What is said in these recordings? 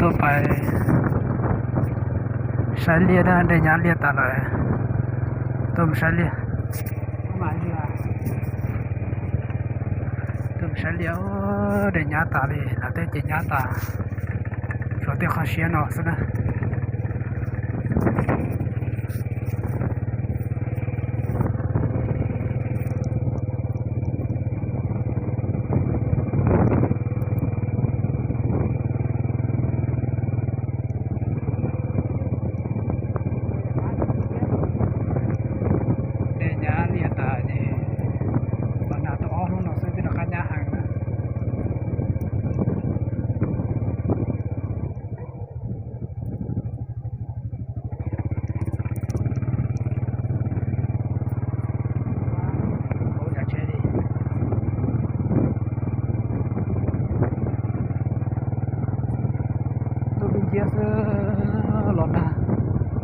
Tuaj pais saib liaj na, dej nyab liaj tas lawm. Tuaj mus saib liaj. Tuaj mus saib liaj, dej nyab tas li, lawv tej ces nyab tas, tshuav tej qhov siab no xwb na. Dej nyab liaj tas ces los nag tau ob hnub no xwb twb rov qab nyab heev na. Tuaj dub nciab xwb, los nag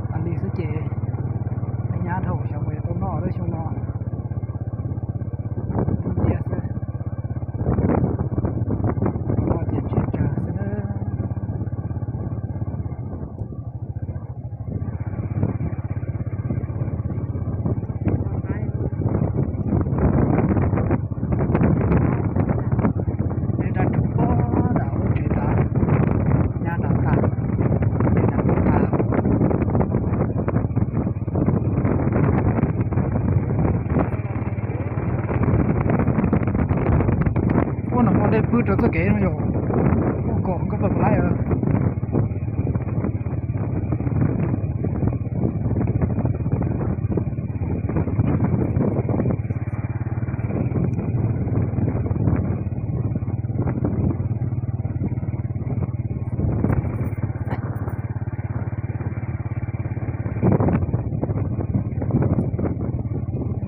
tas li xwb ces nyab dhau xyov puas yuav tau noj lawm xyoo no. Dub nciab xwb, tau noj ces ntshe tsawg xwb na. Dej dab rhuv pog nram lub tsev tas, nyab nram tas, dej nram tas. Ua no muaj dej pwb rau txoj kev no yom, ua kom nkauj pam laib.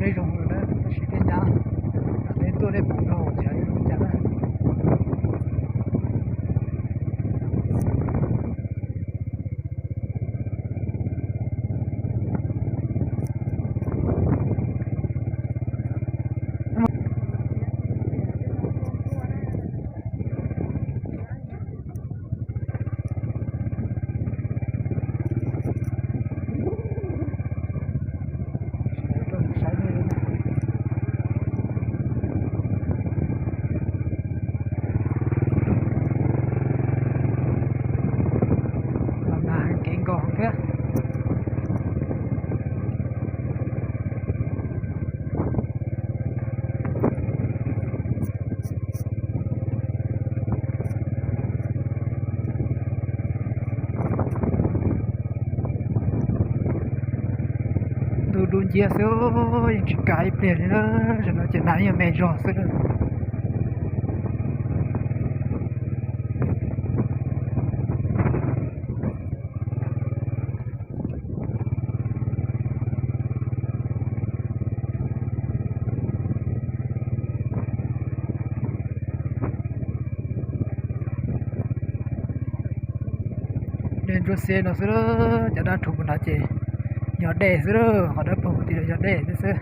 Dej zoo lawm tab sis dej nyab, tej tuaj dej puv rau xyov zoo li cas na. Los nag heev, kev nkos thiab. Ntuj dub nciab xwb, yeej tsis kav ib pliag li na. Zaum no ces nag ib nyuag me zog xwb. Dej ntsuab xiab no xwb, cov dab rhuv puag nrad ces yog dej xwb, qhov dawb paug puag tim no yog dej xwb.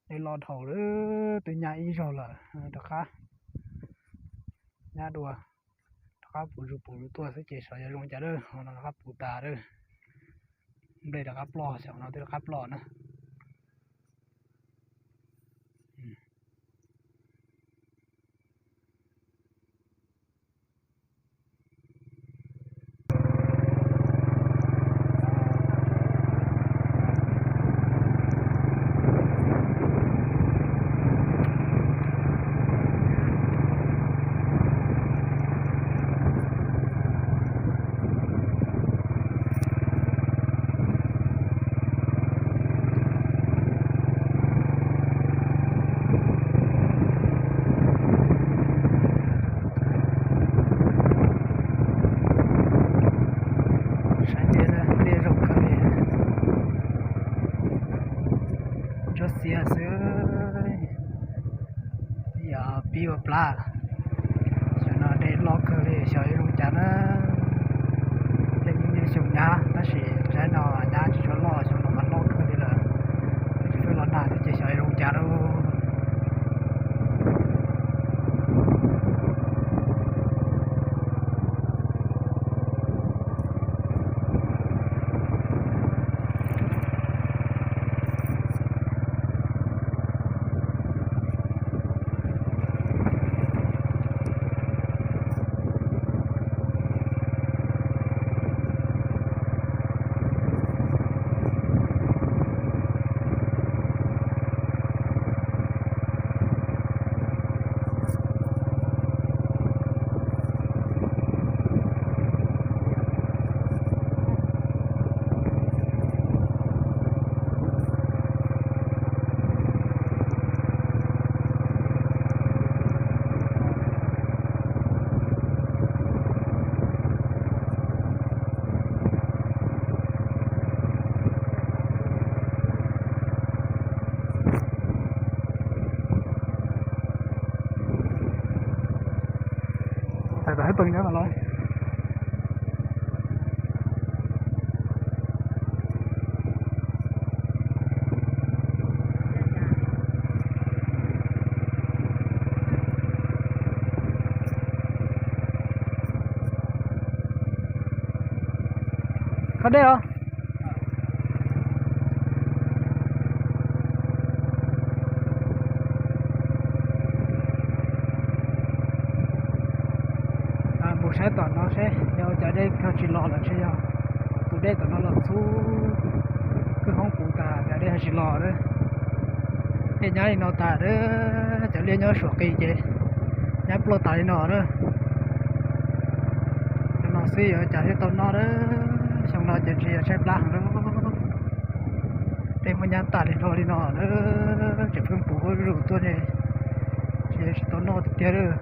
Es los dhau lawm, twb nyab ib zaug lawm, rov qab nyab dua, rov qab puv zus puv zus tuaj xwb ces xyov yuav zoo cas lawm, ho no rov qab puv tas lawm, nplej rov qab ploj, xyov no twb rov qab ploj na. plab. Xyoo no dej loj kawg li, xyov yuav zoo cas na. Dej yeej xyoo nyab tab sis tsaib no nyab tsis tshua loj, xyoo no mas loj kawg li lawm. Tsis pheej los nag thiab ces xyov yuav zoo cas lauj. Tawm tom hauv pees no los. Khob dej os. Mus saib tom no seb yog ua cas dej ho tsis los los ntshe yog tus dej tom no los txhub kwj hoob puv tas cas dej ho tsis los na. Dej nyab li no tas, cov liaj nyob suam qis ces nyab ploj tas li no na. Cov no xwb yuav cas thiaj tau noj na. Xyoo no ces ntshe yuav tshaib plab heev na. Dej muaj nyab tas li no li no na, tseem pheej puv zuj zus tuaj ne, ntshe yuav tsis tau noj tiag tiag lawm.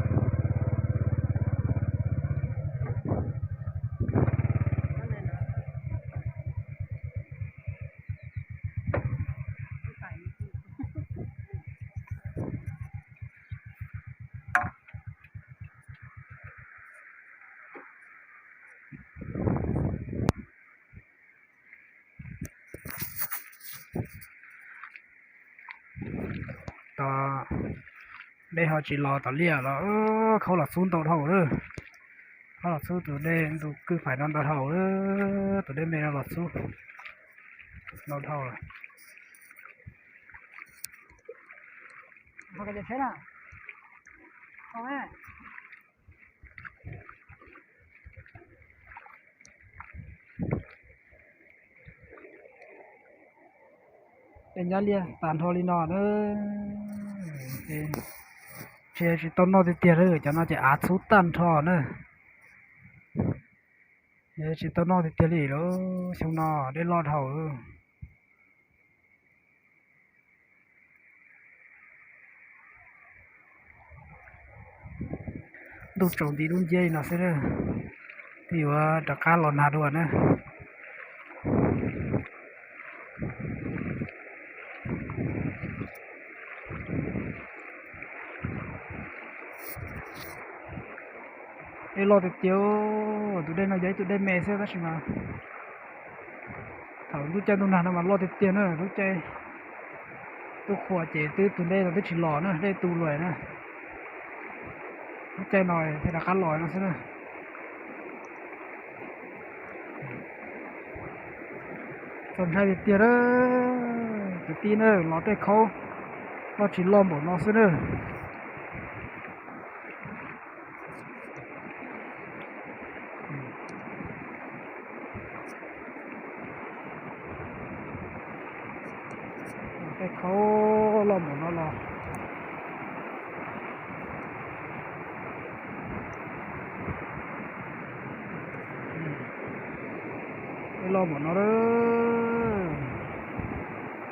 Tom dej ho tsis los tom liaj los khaub los xub ntau dhau lawm. Khaub los xub tus dej ntug kwj phaim no ntau dhau lawm, tus dej me no los xub ntau dhau lawm. Dej nyab liaj tas nrho li no na, ntshe tsis tau noj tiag tiag lawm, cov no ces av txhub tag nrho na. Tsis tau noj tiag tiag li lawm, xyoo no dej loj dhau lawm. Ntuj tsaus nti dub nciab li no xwb na, twb yuav rov qab los nag dua na. Dej loj tiag tiag, tus dej no yog ib tug dej me xwb tab sis mas thaum ntuj caij ntuj nag no mas loj tiag tiag na, lub caij ntuj qhua ces twb tus dej no twb tsis los na, dej tu lawm na. Lub caij no thiaj rov qab los no xwb na. Txaus ntshai tiag tiag, kwv tij na, los tej khaub loj tsis loj npaum no xwb na. Tej khaub loj npaum no los, tej loj npaum no,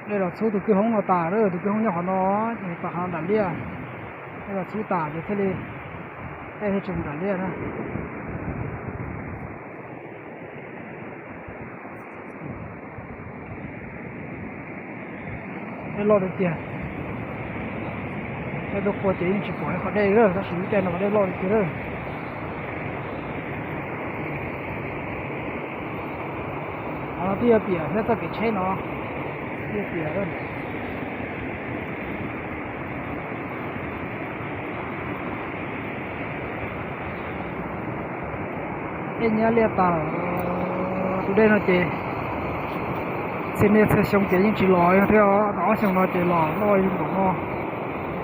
dej los txhub tus kwj hoob no tas, tus kwj hoob nyob qhov no, ces tom qhov nram liaj, dej los txhub tas ces thiaj li, dej thiaj tsis mus nram liaj na. Dej loj tiag tiag. Caij dua qhua ces yeej tsis pom ib qhov dej lawm, tab sis lub caij no qhov dej loj li tiag lawm. Qhov no twb yog tiam thiab txoj kev tsheb no, twb yog tiam lawm. Dej nyab liaj tas lawm. Tus dej no ces txhia niaj txhia xyoo ces yeej tsis los thiab, ob xyoo no ces los loj li npaum no.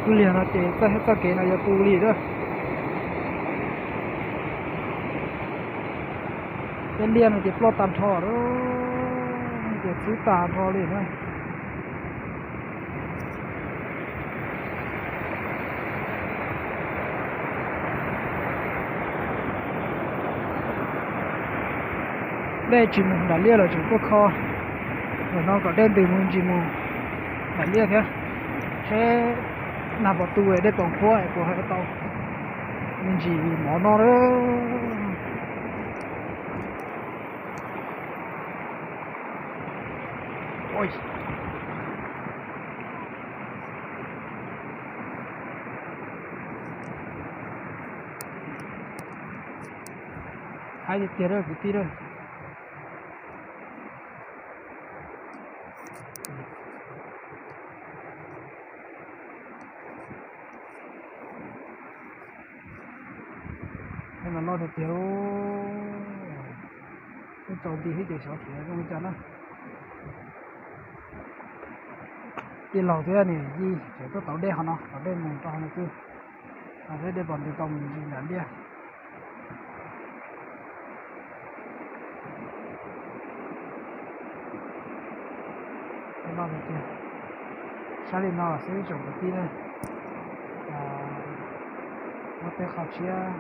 Kwj liag no ces txoj kev no yuav tu li lawm. Tej liaj no ces ploj tag nrho lawm, ces txwb tag nrho li na. Dej tsis mus nram liaj lawm, tseem tuaj kho ntawm no kom dej ntws mus ntsis mus nram liaj thiab, seb nag puas tu dej pom qhuab es puas hais tau me ntsis mov noj lawm. Haib tiag tiag lawm kwv tij lawm. Haib mas loj tiag tiag. Twb tsaus nti thiab ces xyov xyov zoo li cas na. Tij laug thiab niam yij tseem tuaj tauv dej qhov no, tauv dej mus rau hauv no xwb, seb dej puas ntws tau mus ntsis nram liaj. Saib li no xwb tsoom kwv tij na, muaj tej qho tshiab,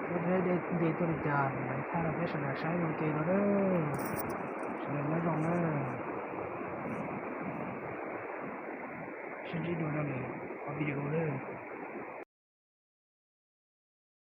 tej dej nce tuaj li cas lawv thaij rau peb sawv daws saib ua ke no na. Sawv daws nyob zoo na. Sib ntsib dua rau lwm qhov video na.